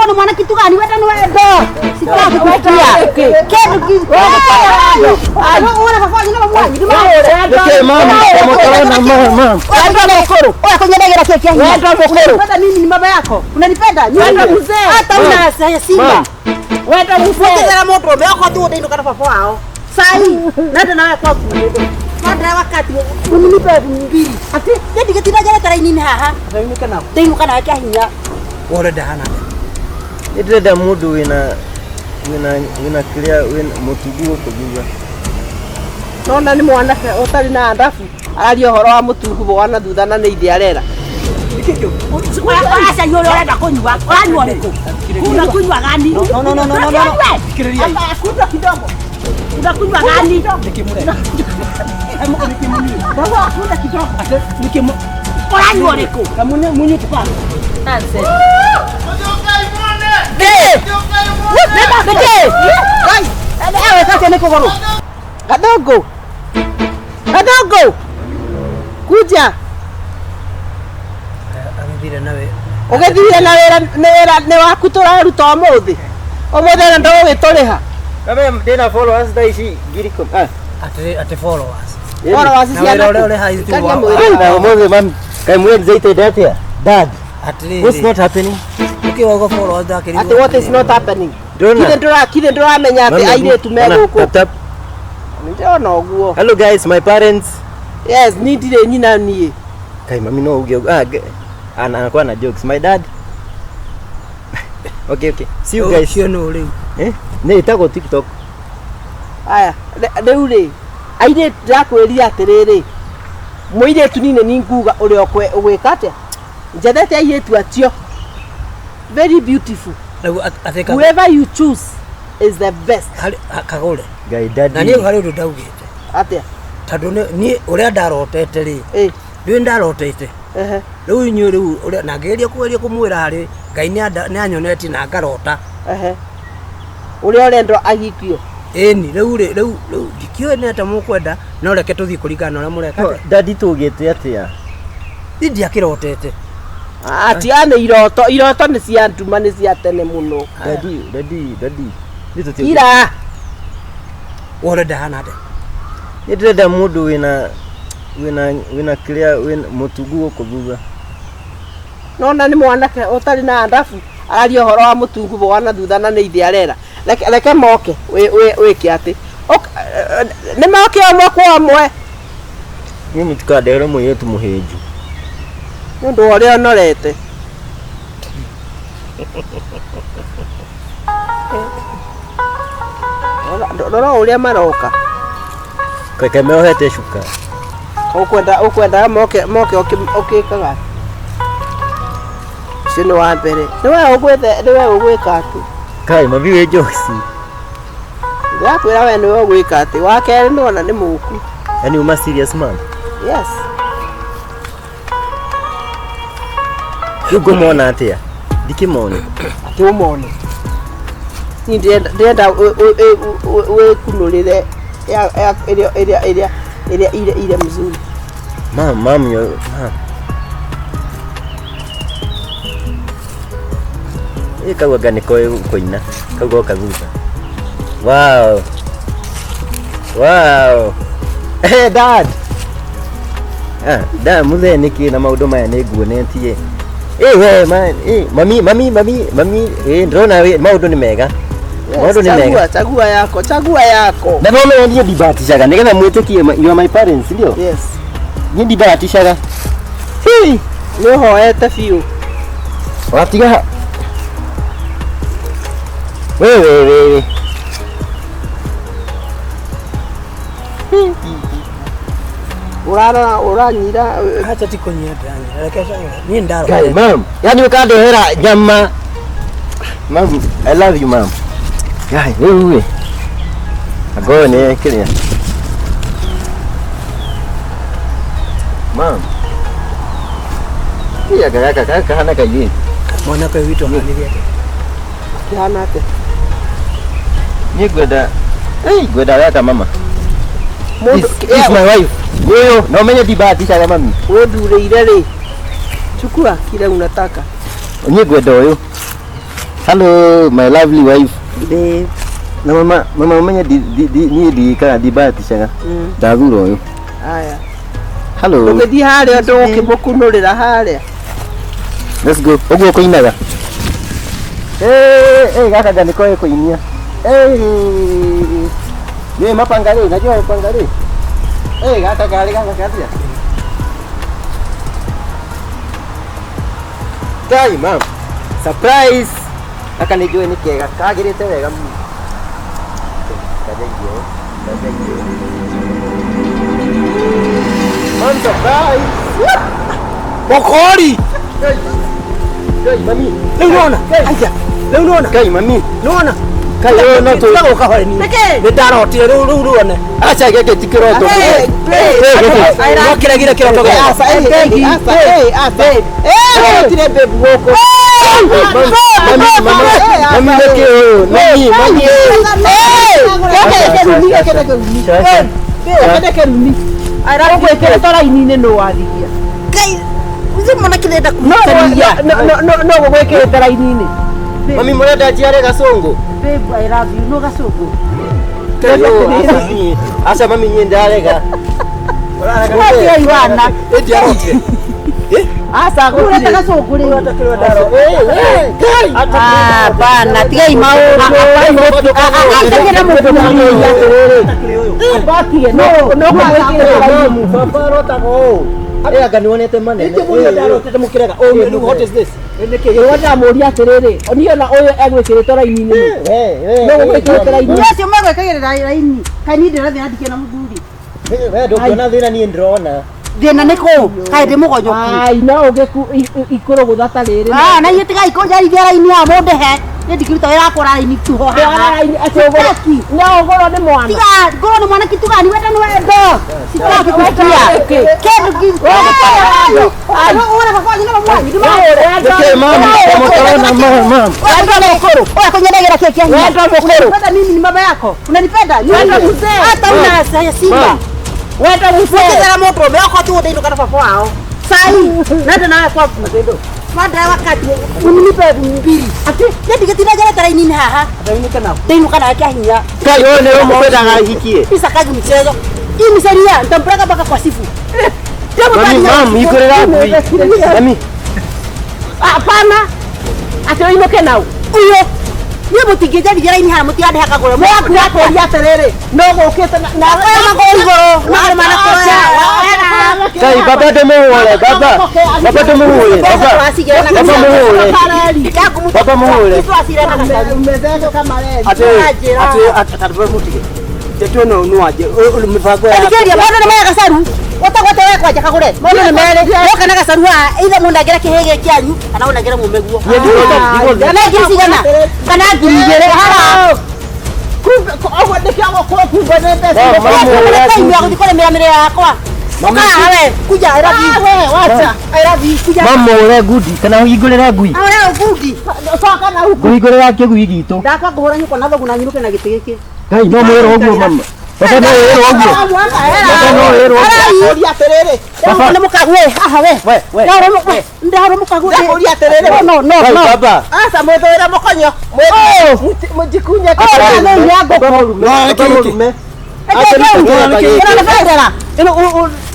Ũgũtwarwo nĩ mwana kitu gani? Wenda nĩ wendo. Sitaki kusikia. Kĩndũ ki. Ũra baba wanyu na mamu wanyu. Nĩkĩ mama mũkorona mama. Wendo mũkũrũ. Oya kũnyendagĩra kĩ kĩa hinya. Wendo mũkũrũ. Unanipenda mimi ni mama yako. Unanipenda? Wendo mzee. Hata una simba. Wendo mzee. Ũkĩthera mũndũ ũmwe okorwo ti gũthĩinũka na baba wao. Sai, nenda nawe kwaku. Twendera wakati uninipe 2000. Ati niĩ ndigĩtinda njarĩte raini-inĩ haha. Ndainuka nao. Ndĩinũka nawe kĩa hinya. Ũrenda hana atĩa? Nĩ ndĩrenda mũndũ wĩna wĩna wĩna kĩrĩa wĩna mũtungu gũkũ thutha. Nona nĩ mwanake ũtarĩ na ndabu araria ũhoro wa mũtungu wa na thutha na nĩ ithe arera. Aca inyuĩ ũrĩa ũrenda kũnyua ũranyua ũrĩkũ? Unakunywa gani? No, no, no, no, no, no. Thikĩrĩriai. Kunywa kidogo. Unakunywa gani? Nĩkĩ mũreka? Nĩkĩ mũnyuĩte? Kunywa kidogo. Nĩkĩ mũ- Ũranyua ũrĩkũ? Na mũnyuĩte bana? Ewe sasa nĩ kũgũrũ. Gathũngũ. Gathũngũ. Kuja. Agĩthire na wĩ- Ũgĩthire na wĩra nĩ wĩra nĩ waku tũraruta ũmũthĩ. Ũmũthĩ na ndũgũgĩtũrĩha. Kame ndĩna followers thaa ici 10,000. Ah. atĩ followers. Followers Na cia wĩra ũrĩa ũrĩ haha Karia ti wa- mwĩrĩ. Na ũmũthĩ mami kaĩ mwĩ excited atĩa? Dad, Atĩrĩrĩ. what's not happening? Nĩkĩ wauga followers ndakĩrigwo Atĩ what is not happening? Ndona. Kithe ndũra kithe ndũramenya atĩ Mami, airĩtu me ona, gũkũ. tap, tap. Nĩndĩrona ũguo. Hello guys, my parents. Yes, niĩ ndirĩ nyina niĩ. Kai mami no uge ah, anakuwa na jokes. My dad. Okay, okay. See you guys. Ũcio nũ rĩu? Eh? Nĩ ĩtagwo TikTok. Aya, rĩu rĩ, airĩtu ndĩrakwĩrire atĩrĩrĩ, mũirĩtu niĩ nĩ niĩ nguga ũrĩa ũgwĩka atĩa? Njendete airĩtu acio. Very beautiful. Rĩu atĩ ka- Whoever you choose is the best. kagũre. Ngai daddy. Na niĩ harĩ ũndũ ndaugĩte. Atĩa? Tondũ niĩ ũrĩa ndarotete rĩ, Ĩ, ndũĩ ndarotete. ehe. Rĩu inyuĩ rĩu ũrĩa na ngĩgeria kũgeria kũmwĩra harĩ Ngai nĩ anyonetie na ngarota. Ehe. Ũrĩa ũrendwo ahikio. Ĩni rĩu rĩ rĩu rĩu ndikĩũĩ nĩ atĩa mũkwenda no reke tũthiĩ kũringana na ũrĩa mũreka. No, daddy tũgĩte atĩa? Niĩ ndiakĩrotete. Atia nĩ iroto, iroto nĩ cia nduma nĩ cia tene mũno. Daddy, daddy, daddy. Nĩ tũtiũĩ. Ira. We ũrenda hana atĩa? Nĩ ndĩrenda mũndũ wĩna wĩna wĩna kĩrĩa wĩna mũtungu gũkũ thutha. Nona nĩ mwanake ũtarĩ na ndabu araria ũhoro wa mũtungu wa na thutha na nĩ ithe arera. Reke reke moke wĩke atĩ. Nĩ moke ũmwe kwa ũmwe Niĩ mũtikandehere mũirĩtu mũhĩnju. nĩ ũndũ wa ũrĩa ũnorete. Rora ũrĩa maroka. Keke meohete cuka. Ũkwenda ũkwenda moke moke ũkĩkaga. Ũcio nĩ wa mbere. Nĩ we ũgwĩthe nĩ we ũgwĩka atĩ. Kai mami wĩ jokes. Ndĩrakwĩra we nĩwe ũgwĩka atĩ. Wa kerĩ nĩwona nĩ mũku. Yaani uma serious man. Yes. Rĩu ngũmona atĩa? Ndikĩmone. Atĩ ũmone. Niĩ ndĩrenda wĩkunũrĩre ĩrĩa ĩrĩa ĩrĩa ĩrĩa ile ile mzuri. Mam, mam, yo, mam. Ĩ kau anga nĩ koĩ kũina. Kau goka thutha. Wow. Wow. Hey, dad. Ah, da muthee nĩkĩ na maũndũ maya nĩ nguonetie. Ĩ we man, ĩ mami mami mami mami ĩ ndĩrona maũndũ nĩ mega. Maũndũ nĩ mega. Chagua, chagua yako, chagua yako. Na no menya niĩ ndibahatishaga nĩgetha mwĩtĩkie you are my parents ndio? Yes. Niĩ ndibahatishaga. Hey, Nĩ ũhoete biũ. watiga wewe wewe. Ũrarora ũranyira Acha ti kũnyia ndĩranyira. Reke cagũre. Niĩ Guy, ndarotete. mom, yani ukandehera nyama. Mom, I love you mom. Guy, wewe. Agoyo nĩ kĩrĩa. Mom. Iya gaka gaka kahana kairĩtu. Mwanake ũyũ witũ ahanire atĩa? kĩhana atĩa? Niĩ ngwenda Hey, ngwenda gaka mama. Mũndũ This is my wife. Ũyũ, no menye ndibahatishaga mami. Wĩthurĩire rĩ. Chukua kile unataka. Niĩ ngwenda ũyũ. Hello, my lovely wife. Babe. Na mama, mama umenye niĩ ndiĩkaga ndibaticaga. Ndathura ũyũ. Aya. Hello. Ũgĩthiĩ harĩa ũndũ ũkĩmũkunũrĩra harĩa. Let's go. Ũguo kũinaga. Eh, eh, gaka gani koe kũinia. Eh. Ni mapanga rĩ, najua mapanga rĩ. Eh, gaka gari gaka katia. Kai, mam. Surprise. Gaka nĩ njũĩ nĩ kega, kagĩrĩte wega mũno. Kajaingia. Kajaingia. Mam, surprise. Mokori. Kai, mami. Rĩu nona. Aya. Rĩu nona. Kai, mami. Nona. Kai, ũyũ no tũ Tiga gũka hore niĩ. Nĩkĩ? Nĩ ndarotire rĩu rĩu rĩu one. Acha gĩkĩ ti kĩroto. Hey, Hey, gĩkĩ. No kĩregire kĩroto gĩakwa. Asa, eh, eh, asa, eh, asa. Eh, gũtirĩ babe gũkũ. Mami, mama, mami nĩkĩ ũyũ? Mami, mami. Ũgwĩkĩrĩte raini-inĩ nũ wathigia? Ngai, ucio mwanake ndĩrenda No, kũhikania. no, no, no, no gũgwĩkĩrĩte raini-inĩ. Mami mũrenda njiare gacũngũ? Babe, I love you. No gacũngũ. Kai, ũyũ, aca niĩ. Aca mami niĩ ndarega. Ũratiga iwana. Ĩ ndiarotire. Aca, Ũreta gũtirĩ. gacũngũ rĩu. Eh, eh, Kai. Ah, bana, tigai maũndũ. Acaria mũthuri. Ambatie, no, no gũgwĩkĩrĩte raini-inĩ. Baba arotaga ũũ. Eh, anga nĩwonete manene. Nĩkĩ mũrĩa ndarotete mũkĩrega? Oh, rĩu what is this? Nĩguo ndamũria atĩrĩrĩ, niĩ ona ũyũ egwĩkĩrĩte raini-inĩ nũ? Eh, eh, No gũgwĩkĩrĩte raini-inĩ. Acio megwĩkagĩrĩra raini. Kaĩ niĩ ndĩrathiĩ na ndikĩona mũthuri. We ndũngĩona thĩna niĩ ndĩrona. Thĩna nĩ kũ? Kaĩ ndĩ mũgonyoku. Ai, no ũgĩku ikũrũgũtha ta rĩrĩ. Ah, na inyuĩ tigai kũnjarithia raini haha mũndĩhe. Niĩ ndikĩruta wĩra wa kwara raini tu ho haha. Raini atĩ ũgũrwo Sitaki. no ũgũrwo nĩ mwana. Tiga, ngorwo nĩ mwanake tuga ni wenda nĩ wendo. Sitaki kusikia. Kĩndũ kĩ. Ũra baba wanyu na mama wanyu. Nĩkĩ mama, mũtarona mama. Oya kunyenegera keki ya hinya. Unanipenda mimi ni baba yako. Unanipenda? Wendo mzee. Hata una saya simba. Wendo mzee. Ukithera mũndũ ũmwe okorwo ti gũthĩinũka na baba wao. Sai, nenda nawe kwaku. Mwanda wakati uninipe 2,000. Ati niĩ ndigĩtinda njarĩte raini-inĩ haha. Ndĩinũka nawe kĩa hinya. Kai, ũyũ nĩwe mũkwendaga hikie. Isakagi mchezo. Hii miseria nitampeleka mpaka kwa sifu. Mami, mam, igũrĩra ngui. Mami, Hapana. Atĩ ũinũke nau. Uyo. Niĩ mũtingĩnjarithia raini haha mũtirandĩha kagũrũ. Ndakũria atĩrĩrĩ, no gũkĩte na na Oya magũrũ igũrũ. Magũrũ manakuoya. Kai, baba ndũmũhũre, baba. Baba ndũmũhũre, baba. Baba mũhũre. Baba mũhũre. Atĩ atĩ atĩ mũtige. Tete no no aje mĩbango ya Thikĩrĩria maũndũ nĩ mega gacaru. Ũtagwete we kwanja kagũre. Maũndũ nĩ merĩ. Woka na gacaru haha, either mũnengere kĩhĩ gĩkĩ kĩanyu kana ũnengere mũmeguo. Niĩ ndigũthiĩ. Kana ngiri cigana? Kana 2,000 haha. Kumbe ũguo nĩkĩo gũkorwo kumbe nĩ mbeca. Mama, Ũkũrĩa time ya gũthiĩ kũrĩmĩra mĩrĩo yakwa. Mama, Ũka haha we, kuja I love you. Ah, we, wacha. I love you, kuja. Mama ũre ngundi kana ũhingũrĩre ngui. Ahũrĩra ngundi. Coka na huku. Ngũhingũrĩra kĩgui gitũ. Ndakwa ngũhũra nyũkwa na thoguo na nyinũke na gĩtĩ gĩkĩ. Kai, no mwĩrwo ũguo mama. Baba no wĩrwo ũguo. Baba no wĩrwo ũguo. Ndakũria atĩrĩrĩ. Baba. Nĩ mũkague haha we. We, we. Ndahũra mũkague. Ndakũria atĩrĩrĩ. No, no, Kai, no. baba. Aca mwĩthũĩre mũkonyo. Mũnjikunye Oh, no, ya ngũkũ. Baba mũrume. Baba mũrume. Ĩno nĩ bendera. Ĩno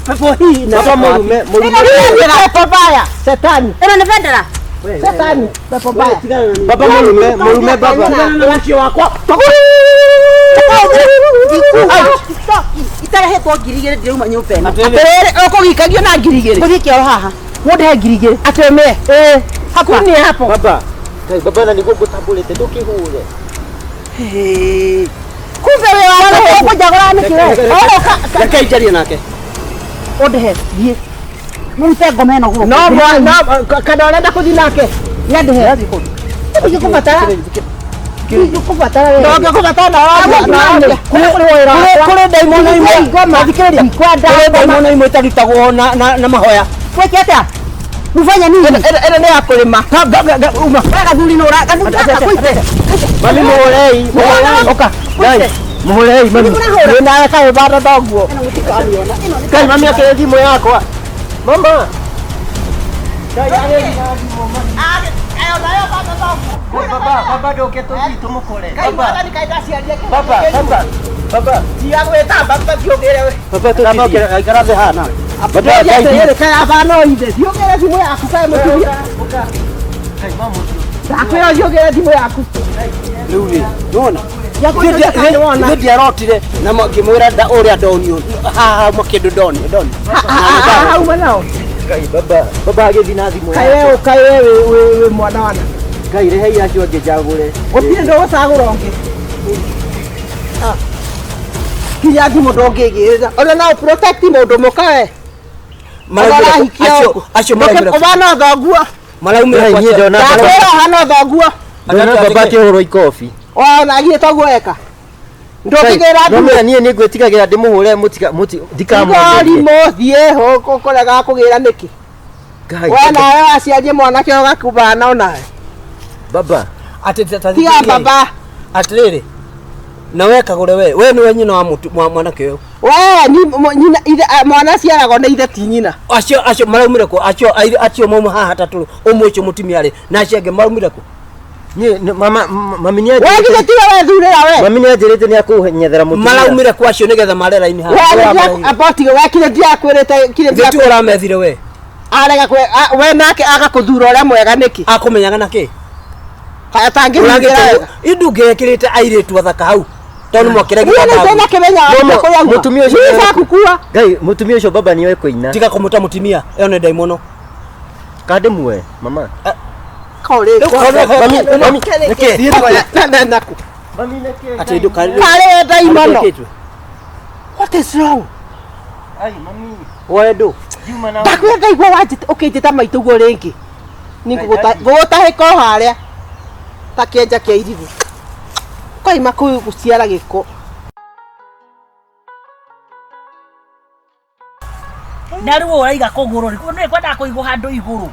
pepo hii na Baba mũrume, mũrume. Ĩno nĩ bendera. pepo baya. Setani. Ĩno nĩ bendera. Setani. Pepo baya. Baba mũrume, mũrume baba. na wakio wakwa. Itarehetwo 2,000 ndĩrauma nyũmba ĩno. Atĩrĩrĩ, ũkũgikagio na 2,000. Ngũthiĩ kĩoro haha. Mũndĩhe 2,000. Atĩ ũmĩe. Ĩĩ. Hapa. Kunia hapo. Baba. Kai, baba na nĩguo ngũtambũrĩte ndũkĩhũre. Kumbe wĩ wa kũnjagũra nĩkĩ we? Reke njarie nake. Ũndĩhe thiĩ. Mũrute ngoma ĩno gũkũ. No mwana, kana ũrenda kũthiĩ nake? Nĩandĩhe. Ndingĩkũbatara. Ndingĩkũbatara we. Ndũngĩkũbatara na Kũrĩ wĩra wakwa. Kũrĩ ndaimono imwe. Ngoma. Thikĩrĩria. Ndikwenda Kũrĩ ngoma. ndaimono imwe itarutagwo na na na mahoya. Wĩke atĩa? Mufanye nini? Ĩno nĩ ya kũrĩma. Uma. We gathuri nĩ ũra gathuri gaka kũite. Mami mũhũrei, mũhũrei. Oka. Kai, mũhũrei mami. Wĩ nawe kaĩ bado thoguo. Ĩno mũtikamiona. Ĩno nĩ Kai, mami akĩrĩ thimũ yakwa. Mama. Kai, arĩ Age Kayo nayo baba thoguo. Baba, baba ndoke tũthiĩ tũmũkore. Kai Baba, mwathani kai ndaciaria kĩheo baba, kĩu. baba, baba, Tiga gwĩtamba thiũgĩre we. baba tũthiĩ. Aikara thĩ haha nawe. Baba, Ngai Atĩrĩrĩ, kaĩ aba no ithe thiũgĩre thimũ yaku kaĩ mũtumia. Ngai, mama ũcio. Ndakwĩra thiũgĩre thimũ yaku. Rĩu rĩ, nĩwona? Nĩ wona. Nĩ ndiarotire na ngĩmwĩra ũrĩa ndonio haha hauma kĩndũ ndonio ndonio. Hauma nao. Ngai, baba, baba agĩthiĩ na thimũ Kaĩ yake. we kaĩ we wĩ mwana wana. Ngai, rehei acio angĩ njagũre. Gũtirĩ ndũgũcagũra ũngĩ. Kinya thimũ ndũngĩgĩrĩra. Ona no protect mũndũ mũka we. Maraumĩra kũ? Ũrahikia Acio ũkũ. acio maraumĩra kũ? Ũbana thoguo. Maraumĩra Ngai, kũ niĩ acio? ndona baba. Ndakwĩra ũhana thoguo. Ndona baba akĩhũrwo ikobi. Ona githĩ toguo eka. Ndũngĩgĩra No thimũ. mwĩra niĩ nĩ ngwĩtigagĩra ndĩmũhũre mũtiga mũti ndikamwambĩrĩrie. Igorimũ thiĩ ũkũrega kũgĩra nĩkĩ? Ngai, We baba, nawe waciarie mwanake ũgakubana onawe. baba. Atĩ ta Tiga thikĩrĩriai. baba. Atĩrĩrĩ, na we kagũre we, we nĩwe nyina wa mwanake ũyũ. We ni nyina ithe mwana aciaragwo nĩ ithe ti nyina. Acio acio maraumire kũ? Acio acio mauma haha atatũ, ũmwe ũcio mũtumia rĩ, na acio angĩ maraumire kũ? Niĩ mama mami nĩ We githĩ tiwe wethurĩra we. mami nĩ anjĩrĩte nĩ akũnyethera mũtumia. Maraumire kũ acio nĩgetha mare raini haha? We Ũrĩa nĩ maraumire. aboti we kire ndiakwĩrĩte kire Githĩ tiwe ũramethire we? arega kwe we nake agakũthura ũrĩa mwega nĩkĩ? Akũmenyaga na kĩ? Atangĩhingĩra wega. Indungĩkĩrĩte airĩtu athaka hau tondũ nĩ mwakĩregire Niĩ nĩ thabu. ndĩna kĩmenya Mama, wa kũrĩa uma. mũtumia ũcio Niĩ nĩ- bakukua. Ngai, mũtumia ũcio baba nĩoĩ kũina. Tiga kũmũta mũtumia ĩyo nĩ ndaimono. Kandĩmue, mama. Korĩ. Mami, mami, nĩkĩ? Na na naku. Mami nĩkĩ? Atĩ ndũka- Karĩ we ndaimono. Ndũkĩtwe. What is wrong? Ai, mami, Woe ndũ. ngiuma na Ndakwĩra ndaigua wanjĩta ũkĩnjĩta maitũ guo rĩngĩ. Nĩ ngũgũtahĩka o harĩa. Ta kĩenja kĩa irigũ. Ũkaima kũu gũciara gĩko. Na rĩu ũraiga kũgũrũ rĩ, nĩ kwendaga kũigwo handũ igũrũ.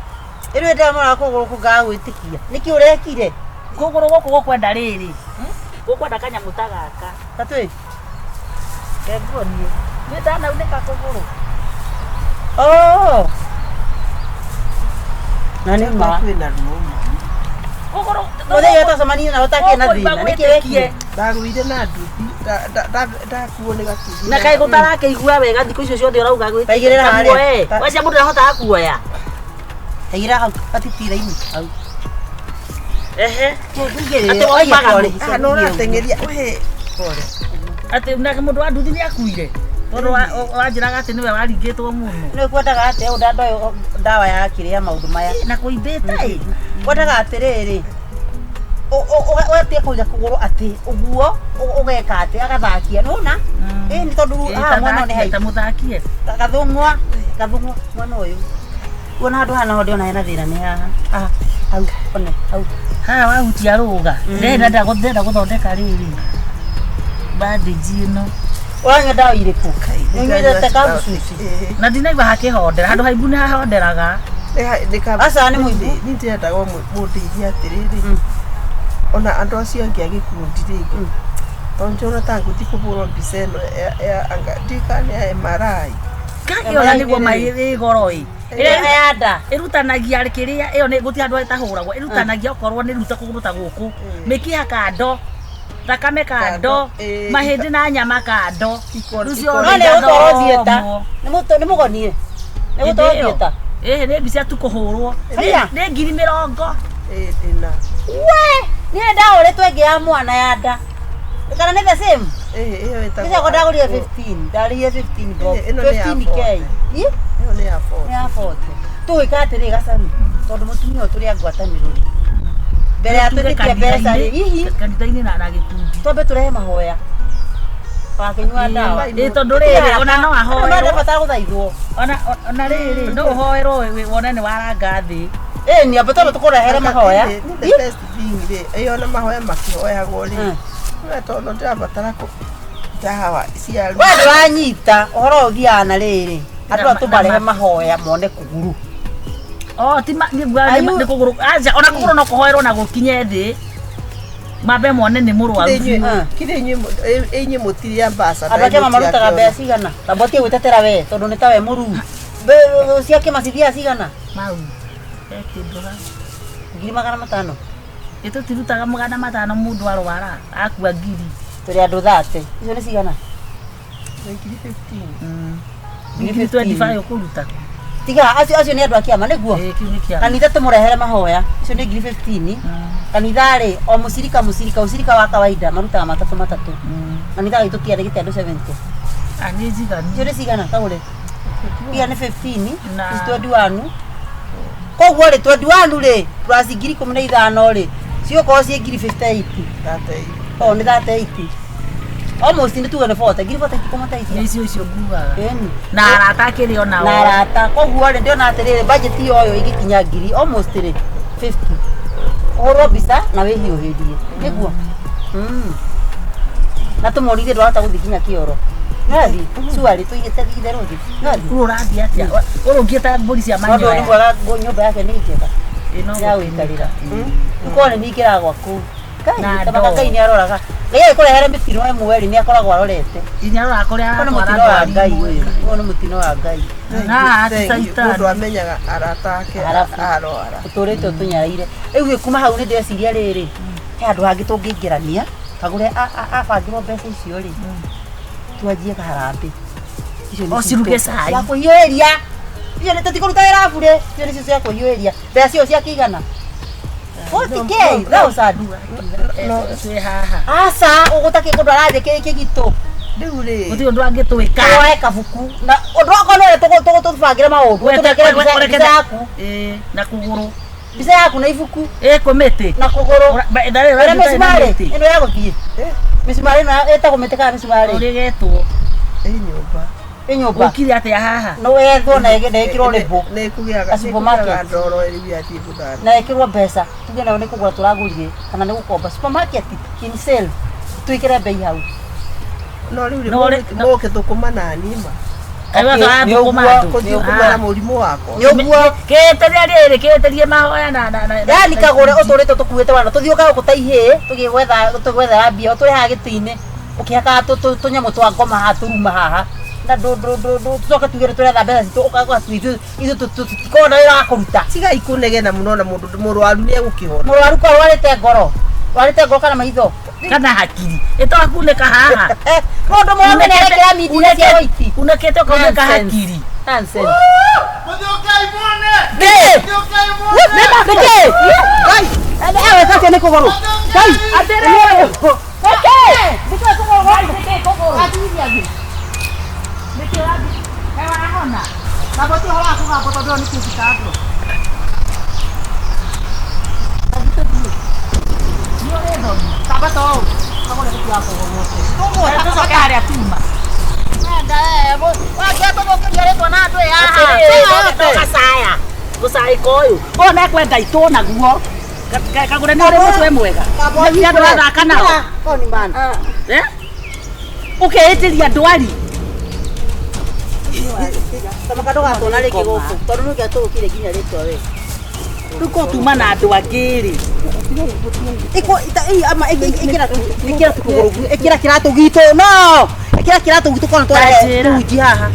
Rĩu ndamũra kũgũrũ kũngaga gwĩtĩkia. Nĩkĩ ũrekire? Kũgũrũ gũkũ gũkwenda rĩrĩ. Gũkwenda kanyamũ ta gaka. Tatwĩ. Kenguonie. Nĩ ndanaunĩka kũgũrũ. Oh. Na nĩ ma. Kwĩna ruo. Kũgũrũ Mũthenya twacemania nawe ũtakĩrĩ na thĩna. Nĩkĩ wekire? Ndagũire na nduthi ndakuo nĩ gatuthi. na kaĩ gũtarakĩigua wega thikũ icio ciothe ũrauga gwĩ Taigĩrĩra harĩa. Kamuoe. Wacia mũndũ ndahotaga kuoya. Taigĩrĩra hau gatitira-inĩ. Hau. Ehe. Atĩ Atĩ woimaga pole. nũ? No ũrateng'eria we. Atĩ nake mũndũ wa nduthi nĩ akuire. Tondũ wanjĩraga atĩ nĩwe waringĩtwo mũno. Nĩ kwendaga atĩa ũũ ndandoĩ ndawa ya kĩrĩa maũndũ maya. Na kũimbĩte ĩ. Kwendaga atĩrĩrĩ. Ũgatia kũiga kũgũrũ atĩ ũguo ũgeka atĩ agathakia nĩwona? Ĩ nĩ tondũ haha mwena ũyũ nĩ Ta haitũ. mũthakie. Gathũng'wa gathũng'wa mwena ũyũ. Kuona handũ haha naho ndĩrona hena thĩna nĩ haha. Haha hau one hau. Haha wahutia rũga. Ndĩrenda gũthondeka rĩrĩ. Bandage ĩno. Ũranyua ndawa irĩkũ? Nĩũnyuĩte kabucuci? Na ndinaigua hakĩhondera. Handũ haimbu nĩ hahonderaga. Aca nĩ mũimbu. Nĩ ndĩrendaga mũndeithie atĩrĩrĩ. Ona andũ acio angĩ a gĩkundi rĩ tondũ njona ta ngũthiĩ kũhũrwo mbica ĩno ya anga ndikana nĩ ya MRI. Kakĩona nĩguo mai ĩ goro ĩ. Ĩrĩa ya nda. Ĩrutanagia kĩrĩa ĩyo nĩ gũtirĩ handũ ĩtahũragwo. Ĩrutanagia okorwo nĩ ruta kũgũrũ ta gũkũ. Mĩkiha kando. Thakame kando. Mahĩndĩ na nyama kando. Rĩu ciothe No nĩ gũtwarwo theatre. igathomwo. Nĩ mũgonie. Nĩ gũtwarwo theatre. Ĩĩ nĩ mbica tu kũhũrwo. Haya. Nĩ 20,000. Ĩna. We, niĩ ndahũrĩtwo ĩngĩ ya mwana ya nda. Kana nĩ the same? Ĩyo ĩtagwo. Nĩcio ndagũrire 15. Ndarĩhire 15 bob. Ĩno nĩ ya 15k. Ĩ? Ĩyo nĩ ya 40. Nĩ ya 40. Tũgwĩka atĩrĩ gacami tondũ mũtumia ũyũ tũrĩ a ngwatanĩro rĩ. Mbere ya Tuge twĩtĩtie mbeca rĩ, hihi kanitha-inĩ na gĩkundi. twambe tũrehe mahoya. Wakĩnyua ndawa. Ĩ tondũ rĩrĩ ona no ahoerwo. Ndabatara gũthaithwo. Ona rĩrĩ no ũhoerwo wone nĩ waranga thĩ. Ĩ ni ambe twambe tũkũrehere mahoya. Nĩ the best thing rĩ. Ĩyo na mahoya makĩhoyagwo rĩ. We tondũ ndĩrabatara ndawa cia We ndũranyita ũhoro ũyũ ũthiaga na rĩrĩ. Andũ aya tũmarehe mahoya mone kũguru. Oh, ti nĩ kũgũrũ. Aca ona kũgũrũ no kũhoerwo na gũkinye thĩ. Mambe mone nĩ mũrwaru. Kirĩ inyuĩ mũtirĩ ambassador. Andũ a kĩama marutaga mbeca cigana? Tamba ũtige gwĩtetera we tondũ nĩ ta we mũruu. Cia kĩama cithiaga cigana? Mau. He kĩndũ haha. 500,000. Ĩ tũtirutaga 500 mũndũ arwara akua ngiri. Tũrĩ andũ 30. Icio nĩ cigana? 15. Ngiri 25 ũkũruta. Tiga acio nĩ andũ a kĩama nĩguo? Ĩ kĩu nĩ kĩama. Kanitha tũmũrehere mahoya. Icio nĩ ngiri 15. Kanitha rĩ o mũcirika mũcirika ũcirika wa kawaida marutaga matatũ matatũ. Kanitha gitũ kĩarĩ gĩte andũ 70. Ah, nĩ njiganu. Icio nĩ cigana kagũre? Iya nĩ 15. Na- Ici 21. Koguo rĩ 21 rĩ plus 15,000 rĩ cigũkorwo ciĩ ngiri 58. Oh, nĩ 38. Almost nĩ tuge nĩ 40. Ngiri 40 Nĩ itikomataithia. icio icio ngugaga. Ĩni. Na arata akĩrĩ onao. Na arata. Koguo rĩ ndĩrona atĩrĩrĩ budget yoyo ĩngĩkinya ngiri almost rĩ 50. Ũhũrwo mbica na wĩhiũhĩrie. Nĩguo? Na tũmorithie ndwahota gũthiĩ nginya kĩoro. Nĩwathiĩ? Cuarĩ tũigĩte itherũ thĩ. Nĩwathiĩ? Rĩu ũrathiĩ atĩa? Ũrũngiĩ ta mbũri cia Tondũ nĩ manyoya. mwega nyũmba yake nĩ njega. Ĩ no Ya gũkinyĩka. gũikarĩra. Ũkorwo nĩ ningĩra gwaku. Na Ngai, tamaka ndoo. Ngai nĩ aroraga. Ngai agĩkũrehere mĩtino ĩmwe rĩ nĩ akoragwo arorete. Nginya aroraga kũrĩa Ũyũ nĩ aratwara mũtino wa ndwari Ngai imwe. ũyũ. Ũyũ nĩ mũtino wa Ngai. Na ti caitani. Mũndũ amenyaga arata ake Arabu. arwara. Ũtũrĩte ũtũnyaraire. Rĩu ĩ kuma hau nĩ ndĩreciria rĩrĩ. He handũ hangĩ tũngĩingĩrania. Kagũre abangĩrwo mbeca icio rĩ. Twanjie kaharambĩ. Icio nĩ O ciruge citũ. cai. Cia kũhiũhĩria. Icio nĩ tũtikũruta wĩra bure. Icio nĩcio cia kũhiũhĩria. Mbeca cio cia kĩigana. 40K thousand. Twĩ haha. Aca ũgũtakĩ kũndũ arathiĩ kĩgitũ. Rĩu rĩ Gũtirĩ ũndũ angĩtwĩka. Woe kabuku. Na ũndũ wakwa nĩ ũrĩa tũbangĩre maũndũ. Tũnengere mbica yaku. Ĩ na kũgũrũ. Mbica yaku na ibuku Ĩ kwĩ mĩtĩ. na kũgũrũ. Ũrĩa Ũrĩa mĩcumarĩ ĩno ya gũthiĩ. Mĩcumarĩ ĩno ĩtagwo mĩtĩ kana mĩcumarĩ? Ũrĩgetwo. ĩ nyũmba. Ĩ nyũmba. Ũkire atĩa haha? No wethwo na ĩkĩrwo rĩbũ. Nĩ kũgĩaga Ka supermarket. ndoro rĩu yathiĩ gũthambia. Na ĩkĩrwo mbeca. Tuge nayo nĩ kũgũra tũragũrire kana nĩ gũkomba. Supermarket in sale. Twĩkĩre bei hau. No rĩu rĩ No rĩ- mũgũkĩthũkũma na nima. Kaĩ Okay, nĩ thũkũma ũguo. andũ. Kũthiĩ kũma na mũrimũ wakwa. Nĩ ũguo. Kĩtĩria rĩrĩ kĩtĩrie mahoya na na na. Yani kagũre ũtũrĩte tũkuĩte wana tũthiũkaga gũkũ ta ihĩĩ tũgĩgwetha tũgwethera mbia ũtũrĩ haha gĩtĩ-inĩ ũkĩhakaga tũnyamũ twa ngoma haha tũruma haha na tũcoke tuge nĩ tũretha mbeca citũ ũkagwa ithuĩ tũtikoragwo na wĩra wa kũruta. Tigai kũnegena mũno na mũndũ mũrwaru nĩ egũkĩhona. Mũrwaru kwa rwarĩte ngoro rwarĩte ngoro kana maitho Kana hakiri. Ĩtwakunĩka haha. Mũndũ mũrũme nĩ arekĩra mindira cia white. Unĩkĩte ũkaunĩka Nonsense. hakiri. Nonsense. Mũthiũkai muone! Nĩkĩ? Mũthiũkai muone! Nĩkĩ? Ngai, ewe kake nĩ kũgũrũ. Ngai, atĩrĩrĩ. Nĩkĩ? Nĩkĩ kũgũrũ? Nĩkĩ kũgũrũ? Nĩkĩ ũrathiĩ? Kaĩ wahona? Baba ti ũhoro wa kũgambwo tondũ ĩyo nĩ kĩsi kando. Nĩ ũrĩ thoni. Tamba to ũũ. Kagũre gũtiga kũgũrũ. Tũcoke harĩa tuma. Wangĩatũthũkĩria rĩtwa na andũ ĩ haha. Gũcaya. Gũcaĩka ũyũ. Ũyũ nekwenda itũ naguo. Kagũre nĩ ũrĩ mũtwe mwega. Nĩ andũ ũrathaka nao. Koni man. Eh? Ũkeĩtĩria ndwari. Tamaka ndũgatũona rĩngĩ gũkũ tondũ nĩ ũngĩatũthũkĩire nginya rĩtwa we. Rĩu korwo tuma na andũ angĩ rĩ. Iko ama ikira ikira tukuguru ikira kiratu gitu no ikira kiratu gitu kona tware Tanjĩra. tuji haha.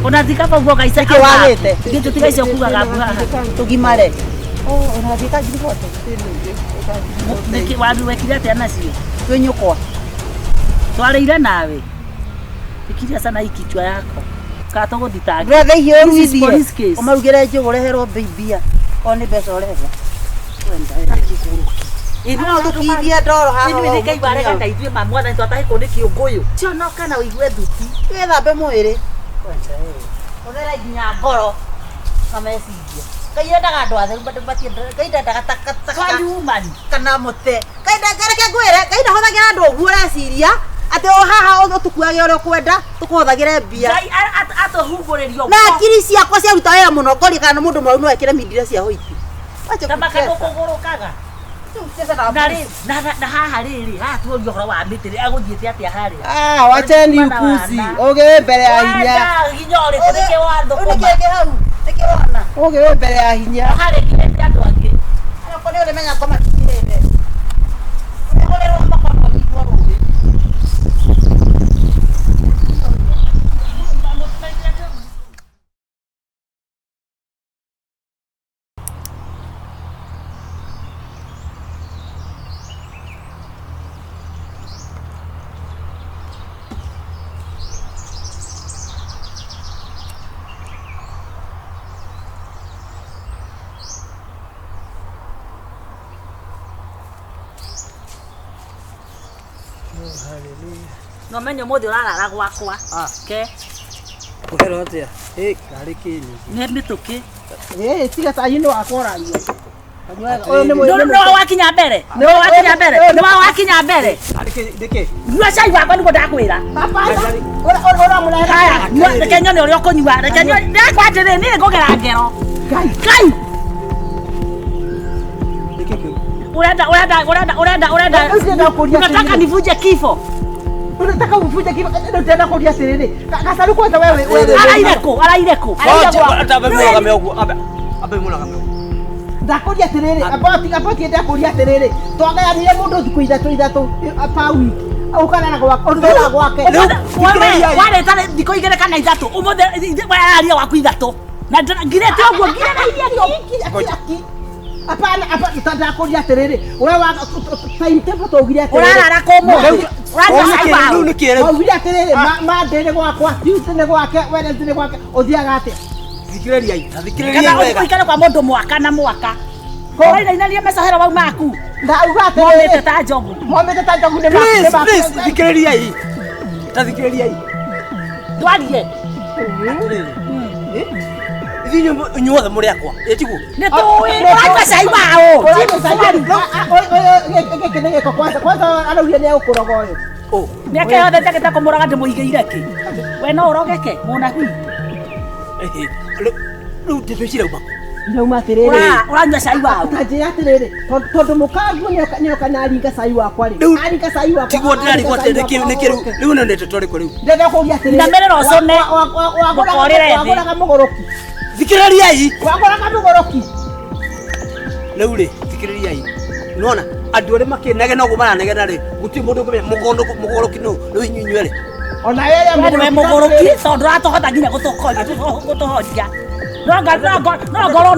Ona thika bau ugaga ica Nĩkĩ wagĩte? Githĩ tũtiga icio kugaga mbu haha. Tugimare. Oh, ũrathiĩ ta ngiri bote. Nĩkĩ waru wekire atĩa nacio? Twĩ nyũkwa. Twarĩire nawe. Fikiria sana hii kichwa yako. Kana tũgũthitanga. Ndũretha ihiũ This is ũruithie. police case. Ũmarugĩre njũgũ ũreherwo mbei mbia. Korwo nĩ mbeca ũretha. No tũkithie ndoro haha. Ithuĩ nĩ Ngai warega na ithuĩ ma mwathani twatahĩkwo nĩ kĩũngũyũ. Cionoka na ũigue thuti. Wĩthambe mwĩrĩ. Ũthere nginya ngoro na meciria. Ngai endaga andũ atheru Ngai ndendaga takataka Twanyumani. kana mũte. Ngai reke ngwĩre Ngai ndahũthagĩra andũ ũguo ũreciria atĩ o haha ũtũkuage ũrĩa ũkwenda tũkũhũthagĩre mbia. Ngai atũhungũrĩrio Na hakiri ciakwa ciaruta wĩra mũno ngoria kana mũndũ mũrwaru no ekĩre mindira cia hoiti. Wacha Ta kucheza. makatũkũgũrũkaga. Kucheza na Na rĩ na haha rĩrĩ haha tuorio ũhoro wa mĩtĩ rĩ agũthiĩte atĩa harĩa? Ah, wacheni upuzi. Ũgĩ wĩ mbere ya hinya. Wenda hinya ũrĩkũ nĩkĩ wathũkũma? Nĩkĩ kĩ hau? Nĩkĩ wona? Ũgĩ wĩ mbere ya hinya. Harĩ nginyĩte andũ angĩ. Okorwo nĩ ũrĩmenya ngoma cikirĩte. No menye ũmũthĩ ũrarara gwakwa. Ke. Ũkera atĩa? Ĩ, karĩ kĩnyingi. Nĩ mĩtũkĩ. Eh, tiga cai nĩ wakwa ũranyua. Kanyuaga. Ũyũ nĩ Nĩ mũĩ. wakinya mbere. Nĩ wakinya mbere. Nĩ wakinya mbere. Karĩ kĩ nĩkĩ? Nyua cai wakwa nĩguo ndakwĩra. Ũramũrehe. Haya, nyua reke nyone ũrĩa ũkũnyua. Reke nyone. Ndakwa atĩrĩ, niĩ ngũgera ngero. Ngai. Ngai. Nĩkĩ kĩu? Urenda urenda urenda urenda urenda. Ũcio ndakũria Unataka atĩrĩrĩ. nivunje kifo. Unataka uvunje kifo. Ndio ndakũria atĩrĩrĩ. Gacaru kwanza wewe wewe. Araire kũ? Araire kũ? Ambe mũrũgame ũguo. Ambe ambe mũrũgame ũguo. Ndakũria atĩrĩrĩ, aboti aboti ndakũria atĩrĩrĩ. Twagayanire mũndũ thikũ ithatũ ithatũ per week. Ũkarara gwake, ũrara gwake. Wareta thikũ igĩrĩ kana ithatũ. Ũmũthĩ wararia waku ithatũ. Na ngirĩte ũguo ngirĩrĩirie ũguo. Hapana, hapana, ndakũria atĩrĩrĩ. We wa timetable twaugire atĩrĩrĩ. Ũrarara kũ ũmũthĩ? Ũranyua cai waũ? Rĩu nĩkĩ rĩu? Waugire atĩrĩrĩ, Monday nĩ gwakwa, Tuesday nĩ gwake, Wednesday nĩ gwake. Ũthiaga atĩa? Thikĩrĩriai. Thikĩrĩriai Kana wega. ũikare kwa mũndũ mwaka na mwaka. Ũrainainania mecahero mau maku. Ndauga atĩrĩrĩ. Momĩte ta njogu. Momĩte ta njogu nĩ maku. Please, please, thikĩrĩriai. Ta thikĩrĩriai. Twarie. Ithuĩ inyuothe mũrĩ akwa. Ĩ tiguo? Nĩ tũĩ. Ũranyua cai waũ? Gĩkĩ nĩ gĩko kwanza kwanza araugire nĩ egũkũroga ũyũ. Mĩaka yothe njagĩte kũmũroga ndĩmũigĩire kĩ? We no ũrogeke mũnabii. Rĩu ndeto ici irauma kũ? Irauma atĩrĩrĩ. Ũranyua cai waũ? Ta njĩra atĩrĩrĩ, tondũ mũkanguo nĩoka na aringa cai wakwa rĩ. Aringa cai wakwa. Tiguo ndĩrarigwo atĩ nĩkĩ nĩkĩ rĩu rĩu nĩ ndeto rĩkũ rĩu? Ndĩrenda kũũria atĩrĩrĩ. Inamĩrĩra ũcũne. Mũkorĩre thĩ. Wagũraga mũgũrũki. Thikĩrĩriai. Wagũraga mũgũrũki. Rĩu rĩ, thikĩrĩriai. Nĩwona andũ arĩa makĩnegena ũguo maranegena rĩ, gũtirĩ mũndũ ũngĩmenya mũgũrũki nũ, rĩu inyuĩ inyuerĩ. Ona wewe We nĩwe mũgũrũki tondũ ndũratũhota nginya gũtũhoria. No ngorwo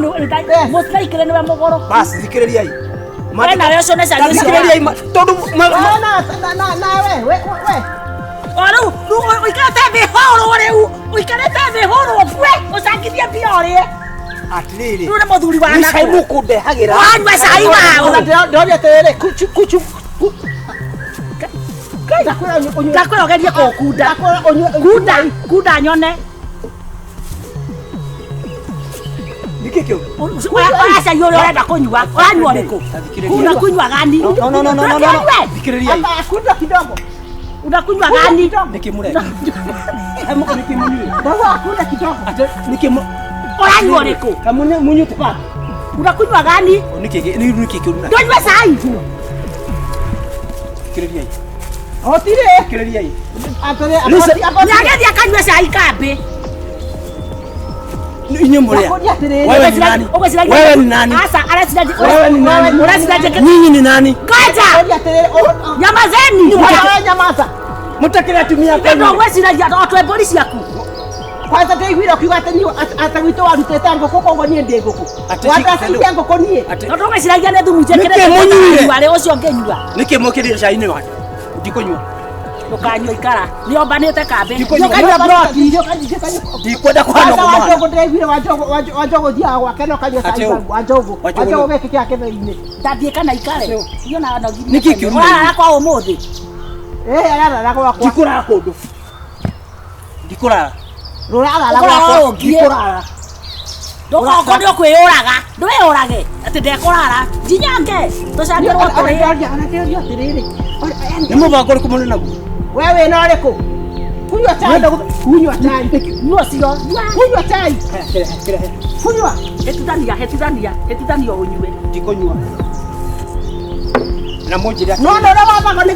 mũtiraikĩre nĩwe mũgũrũki. Bas, thikĩrĩriai. We nawe ũcũne cai ũcio. Thikĩrĩriai tondũ Nawe we we. O rĩu rĩu ũikarĩte thĩ hũrwo rĩu ũikarĩte thĩ hũrwo bue ũcangithie mbia ũrĩe. Atĩrĩrĩ. Rĩu nĩ mũthuri wa Nĩ cai nakũ. mũkũndehagĩra. Wanyua cai waũ? Ndĩroria atĩrĩrĩ, kuchu kuchu. Ndakwĩra ũgerie kũkunda. Kunda kunda nyone. Nĩkĩ kĩu? Oya cai ũrĩa ũrenda kũnyua. Ũranyua ũrĩkũ? Kunda kunywa gani? No, no, no, no, no, no. Thikĩrĩriai. Kunda kidogo. Unakunywa gani? Nĩkĩ mũreka? Nĩkĩ mũnyuĩte? Ndauga kunda kidogo. Nĩkĩ Ũranyua ũrĩkũ? Mũnyuĩte pa? Unakunywa gani? Nĩkĩ nĩkĩ kĩu? Ndũnyue cai. Thikĩrĩriai. Gũtirĩ. Thikĩrĩriai. Nĩagĩthiĩ akanyue cai kambĩ. Inyuĩ mũrĩa. Wewe ni nani? Wewe ni nani? Asa, areciria Wewe ni nani? Ũreciria Nyinyi ni nani? Ngoja. Nyamazeni. Wewe nyamaza. Mũtakĩrĩ atumia Nĩ ũgwĩciragia o twe mbũri ciaku. Kwanza ndaiguire ũkiuga atĩ niĩ atĩ gwitũ warutĩte ngũkũ koguo niĩ ndĩ ngũkũ. Wandacĩirie ngũkũ niĩ. Tondũ ũgwĩciragia nĩ thumu njĩkĩrĩte Nĩkĩ mũnyuire? Arĩ ũcio ngĩnyua. Nĩkĩ mwĩkĩrire cai-inĩ wake? Ndikũnyua. Ndũkanyua ikara. Nĩ ombanĩte kambĩ. Ndikũnyua. Ũkanyua broti. Ndikwenda kũhana Kwanza ũguo mũhana. Wanjũgũ ndĩraiguire Wanjũgũ ũthiaga gwake na ũkanyua cai Atĩ ũ? Wanjũgũ. Wanjũgũ Wanjũgũ nũ? gĩkĩ kĩa kĩthĩi-inĩ. Ndathiĩ kana ikare. Iyo na no Nĩkĩ kĩũru? Ũrarara kwa ũmũthĩ. Eh, ararara gwakwa. Ndikũrara kũndũ. Ndikũrara. Rũrarara Ũkũrara gwakwa. ũngiĩ. Ndikũrara. Ndũkongo nĩ ũkwĩyũraga. Ndwĩyũrage. Atĩ ndekũrara. Njinyonge. Tũcangĩrwo tũrĩe. Ndĩroria atĩrĩrĩ. Nĩ mũbango ũrĩkũ mũrĩ naguo? We wĩna ũrĩkũ? Kunyua chai. Kunyua chai. Nyua ũcio. Kunyua chai. Kunyua. Hĩtithania, hĩtithania, hĩtithania ũnyue. Ndikũnyua. Na mũnjĩre No no no wathagwo nĩ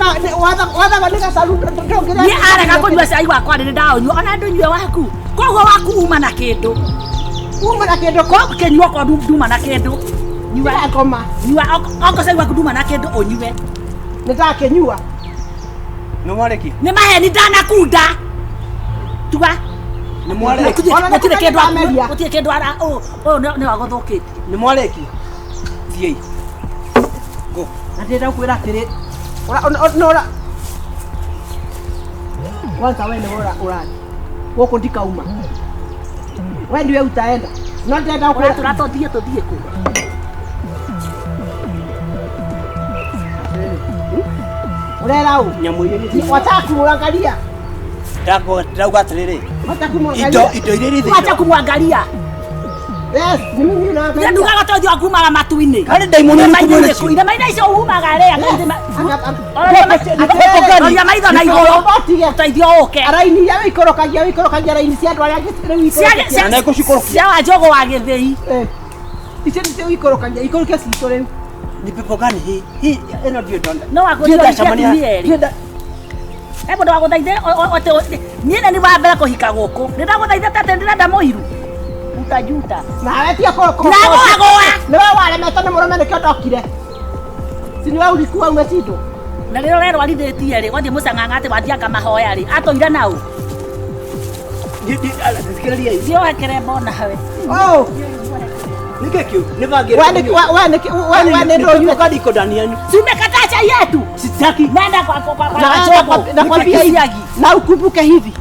wathagwo nĩ gacaru ndũngĩrĩa. Niĩ arega kũnyua cai wakwa nĩ ndaũnyua ona ndũnyue waku. Koguo waku uma na kĩndũ. Uma na kĩndũ ko kĩnyua kwa nduma na kĩndũ. Nyua ngoma. Nyua oko cai waku nduma na kĩndũ ũnyue. Nĩ ndakĩnyua. Nĩ mwarĩkia? Nĩ maheni ndanakunda. Tuga. Nĩ mwarĩkia? Gũtirĩ kĩndũ gũtirĩ kĩndũ ara ũyũ nĩ wagũthũkĩtie. Nĩ mwarĩkia? Thiĩi. Go. Na ndĩrenda gũkwĩra atĩrĩ. Ora kwanza we nĩwe ũrathiĩ. Gũkũ ndikauma. We ndiwe utaenda. No ndĩrenda gũkwĩra Ũratũra tũthiĩ tũthiĩ kũ? Urera ũ? Nyamũ iria irĩ Wataka kumwangalia. Ndauga atĩrĩrĩ. Wataka kumwangalia. Indo iria irĩ thĩinĩ. Wacha kumwangalia. Yes, ni mimi naangalia. Ndugaga tothi wakumaga matu-inĩ. Harĩ ndaimono irĩkũ mwĩna cio? Irĩma-inĩ icio umaga rĩ, roria maitho na igũrũ. Ũteithio ũke. Raini iria wĩikũrũkagia raini cia andũ arĩa angĩ rĩu ikũrũkagia. Na nĩngũcikũrũkia. Cia Wanjũgũ wa Gĩthĩi. Icio nĩcio wĩikũrũkagia, ikũrũkia citũ rĩu. Ni pepo gani hii? Hii ĩno ndiũ ndonda. No wakũria Ndacemania- atumia erĩ. He mũndũ wagũthaithe niĩ nĩ wa mbere kũhika gũkũ. Nĩ ndagũthaithĩte atĩ ndĩrenda mũiru. Utajuta. Nawe tiga kũ Nagũagũa. Nĩwe waremetwo nĩ mũrũme nĩkĩo ndokire. Si nĩwe ulikuwa umeshindwo. Na rĩrĩa ũrerwarithĩtie rĩ, wathiĩ mũcang'ang'a atĩ wathianga mahoya rĩ, atũire nau. Thikĩrĩriai. Thiĩ woe kĩremba onawe. Oh, Nĩkĩ kĩu? Nĩ bangi we nĩ we nĩ we nĩ ndũnyue. Nĩ ndiko ndani yanyu. Simekataa chai yetu. Sitaki. Nenda kwa kwa kwa Na Wanjũgũ. nakwambia hivi, Siagi. na ukumbuke hivi.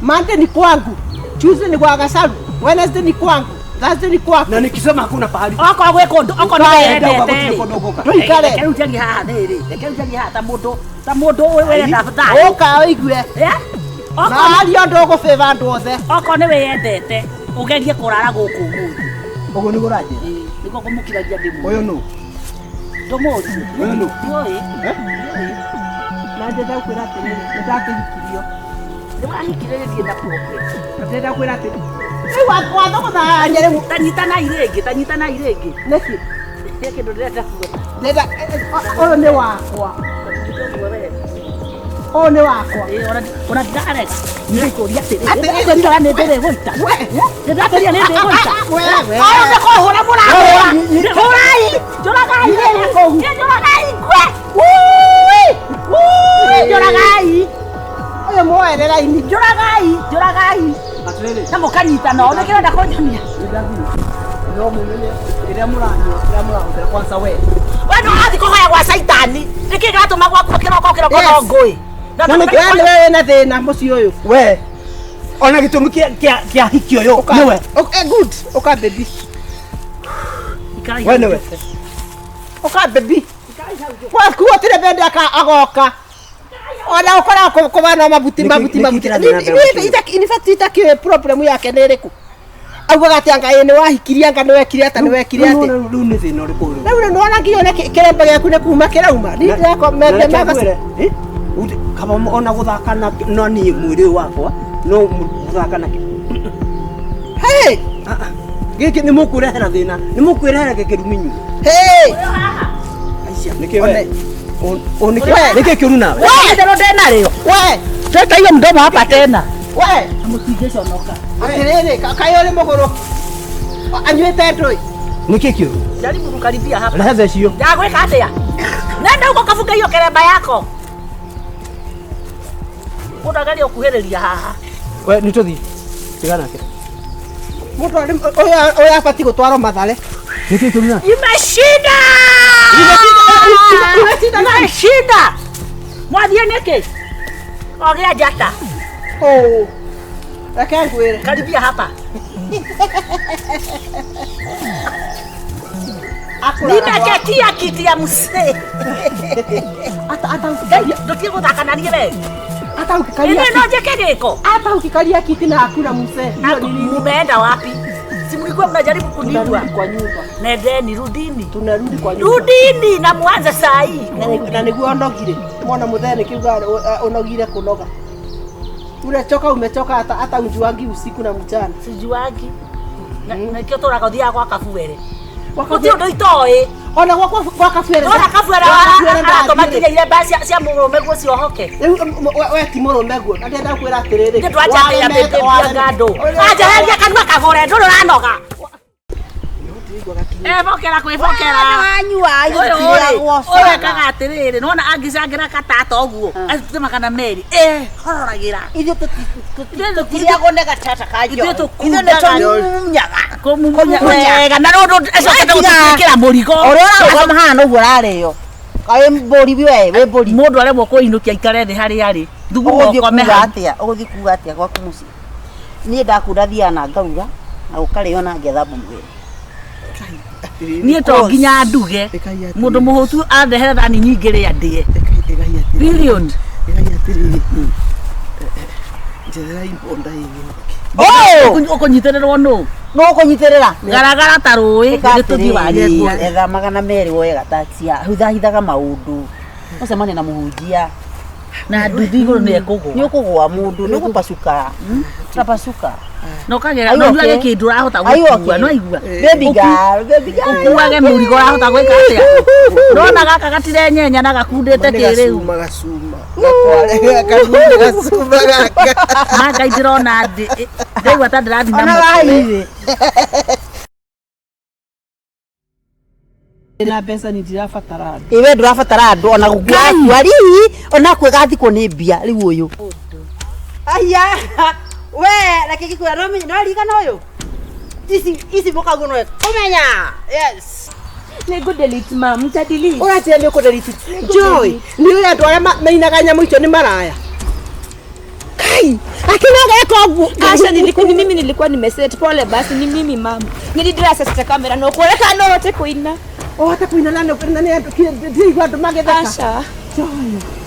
Monday ni kwangu, Tuesday ni kwa Gasaru, Wednesday ni kwangu, Thursday ni kwako. Na nikisema hakuna pahali. Okorwo gwĩ kũndũ, okorwo nĩ Ndauga wendete gũtirĩ rĩ. kũndũ ngũka. Tũikare. Reke rĩu njarie haha rĩrĩ. Reke rĩu njarie haha ta mũndũ ta mũndũ wĩrenda thayũ. Ũka ũigue. Eh? Na Okorwo aria ũndũ ũgũbĩba andũ othe. okorwo nĩ wĩyendete, ũgerie kũrara gũkũ ũmũthĩ. Ũguo nĩguo ũranjĩra. Ĩĩ, nĩguo ngũmũkiragia ndĩmũrie. Ũyũ nũ? Ndũmũrie. Ũyũ nũ? Ndiũĩ. Eh? Ndiũĩ. Na ndĩrenda kwĩra atĩrĩrĩ, nĩ ndakĩhikirio. Nĩwahikire gĩthiĩ na kuoke. Na ndĩrenda kwĩra atĩrĩrĩ, rĩu wathũgũthania rĩu Tanyitanai rĩngĩ, tanyitanai rĩngĩ. nĩkĩ? He kĩndũ ndĩrenda kuga. Ndĩrenda ũyũ nĩ wakwa. Ũyũ nĩ wakwa. Ĩĩ, ona ndirarega. Nĩngũria atĩrĩrĩ, Atĩrĩrĩ. nĩndĩrakwĩrire nĩ ndĩrĩgũita. We. Nĩndĩrakwĩrire nĩ ndĩrĩgũita. We, we. Ũyũ nĩ kũhũra mũrahũra. Hũrai. Njũragai. Niĩ njũragai ngwe. Wui! Wui! Njũragai. Ũyũ muoere raini. Njũragai. Njũragai. Atĩrĩrĩ. Na mũkanyitana o nĩkĩ ũrenda kũnyonia? No mũmenye kĩrĩa mũranyua, kĩrĩa mũrahũthĩra kwanza we. We ndũrathiĩ kũhoya gwa caitani. Nĩkĩ kĩratũma gwaku kĩroko kĩroko Yes. no ngũĩ? Na Na nĩkĩ we nĩwe wĩna thĩna mũciĩ ũyũ? We. Ona gĩtũmi kĩa hiki ũyũ nĩwe. Okay, good. Ũka baby. Ikarai We hau nĩwe. njũke. Ũka baby. Gwaku gũtirĩ bende agoka. Ona ũkoragwo kũbana mabuti Nĩkĩ- mabuti nĩkĩ mabuti. kĩrathiĩ na mbere mũciĩ ũyũ? In fact itakĩũĩ problem yake nĩ ĩrĩkũ. Augaga atĩ anga ĩ nĩ wahikirie anga nĩ wekire atĩa nĩ wekire atĩa. Rĩu nĩ thĩna ũrĩkũ rĩu? Rĩu rĩ nĩwona nginya ona kĩremba gĩaku nĩ kuma kĩrauma. Niĩ ndĩrakwa Kaba ona gũthaka na no niĩ mwĩrĩ ũyũ wakwa no gũthaka na Hey! gĩkĩ nĩ mũkwĩrehera thĩna nĩ mũkwĩrehera gĩkĩrumi inyuĩ. Hey! Nĩkĩ we? One. Nĩkĩ kĩũru nawe? We! Itherũ ndĩnarĩo. We! Teta hiyo mdomo hapa tena. We! Mũtingĩconoka. Atĩrĩrĩ, kaĩ ũrĩ mũgũrũki. Anyuĩte ndũĩ. Nĩkĩ kĩũru? Jaribu kukaribia hapa. Rehe thecio. Ndagwĩka atĩa? Nenda huko kafunge hiyo keremba yako. Mũndũ ageria gũkuhĩrĩria haha. We nĩ tũthiĩ. Tiga nake. Mũndũ arĩ ũyũ ũyũ abatiĩ gũtwarwo Mathare. Nĩkĩ kĩũru nawe? Imeshinda! Imeshinda nani? Imeshinda! Mwathiĩ nĩkĩ? Ogĩa njata. Oh. Reke ngwĩre. Karibia hapa. Akũrara Nimeketia kiti ya msee. Ata Ngai, ndũtige gũthaka na niĩ we. ata ũkikaria Ĩno no njĩke gĩko. ata ũkikaria kiti na hakuna mzee. Hiyo ni nini? Mumeenda wapi? Si mlikuwa mnajaribu kuniua. Tunarudi kwa nyumba. Nendeni, rudini. Tunarudi kwa nyumba. Rudini na muanze saa hii. Na nĩguo onogire. Mwana mũthee nĩkĩuga ũnogire kũnoga. Unachoka umechoka hata hata unjuangi usiku na mchana. Sijuangi. Nĩkĩo tũraga ũthiaga gwa kabuere. Gwa Gũtirĩ ũndũ itoĩ. Ona gwakwa gwa kabuere. Ndona kabuere aratũma nginya iremba cia mũrũme guo ciohoke. Rĩu we ti mũrũme guo. Na ndĩrenda kwĩra atĩrĩrĩ. Nĩ ndwanjambĩrĩria mbĩmbĩmbia ngandũ. Wanjeheria kanua kabũre ndũrĩ ũranoga. Ebokera kwĩbokera. Wanyua Ũyũ rĩ, ũyũ ekaga atĩrĩrĩ, nĩwona angĩcangĩra katata ũguo, atũmaga na meri, hororagĩra. Ithuĩ tũtirĩagwo nĩ gatata ka Ithuĩ njohi. tũkundaga. Ithuĩ nĩtũmumunyaga. Kũmumunya wega, na rũndũ ecokete gũtũĩkĩra mũrigo. Ũrĩa ũrarũgama haha noguo ũrarĩo. Kaĩ mbũri we, wĩ mbũri. Mũndũ aremwo kũinũkia aikare thĩ harĩa arĩ. Thugu Ũgũthiĩ ũkome kuga hau. atĩa? Ũgũthiĩ kuga atĩa gwaku mũciĩ? Niĩ ndakunda thiaga na ngaruga na gũkarĩo na ngethamba mwĩrĩ. Niĩ to nginya nduge. Mũndũ mũhũtu andehere thani nyingĩ rĩa ndĩe. Ĩkai Period. Ĩrai atĩrĩrĩ, njetherai mbonda ĩngĩ. Ũkũnyitĩrĩrwo nũ? No ũkũnyitĩrĩra. Garagara ta rũĩ, Ĩka nĩ tũthiĩ warie atĩrĩrĩ, kuo. etha 200 woe gataxi hithahithaga maũndũ ũcemanie na mũhunjia Na nduthi igũrũ nĩ ekũgũa. nĩ ũkũgũa mũndũ nĩ ũgũpacuka ũrapacuka. Na ũkagera, Are you no ũruage okay? kĩndũ ũrahota Are you gũkua, okay? no aigua. Baby girl, baby girl. Ũkuage mũrigo ũrahota gwĩka atĩa? Ndona gaka gatirenyenya na gakundĩte Nĩ kĩrĩu. gacuma gacuma. Gakware gacuma gacuma gaka. Ma Ngai ndĩrona ndĩraigua ta ndĩrathiĩ na Ona mũtwe. wairĩ. Na mbeca ni ndirabatara andũ. Ĩ we ndũrabatara andũ ona gũkua kua rĩu ona kwĩgathikwo nĩ mbia rĩu ũyũ. Aya we reke ngĩkwĩra no menye no ririkana ũyũ ici ici mũkaguo no kũmenya yes. Nĩngũ delete mam, nita delete. Ũratira nĩ ũkũdelete. Joy, nĩ ũĩ andũ arĩa mainaga nyamũ icio nĩ maraya. Kai, akinaga eka ũguo. Asha, ni mimi nilikuwa nimeset. Pole basi, ni mimi mam. Nilidira sasa kamera no kuoneka no hote kuina. Ũhote kũina na nĩ andũ ndiraigua andũ magĩtheka. Asha. Joy.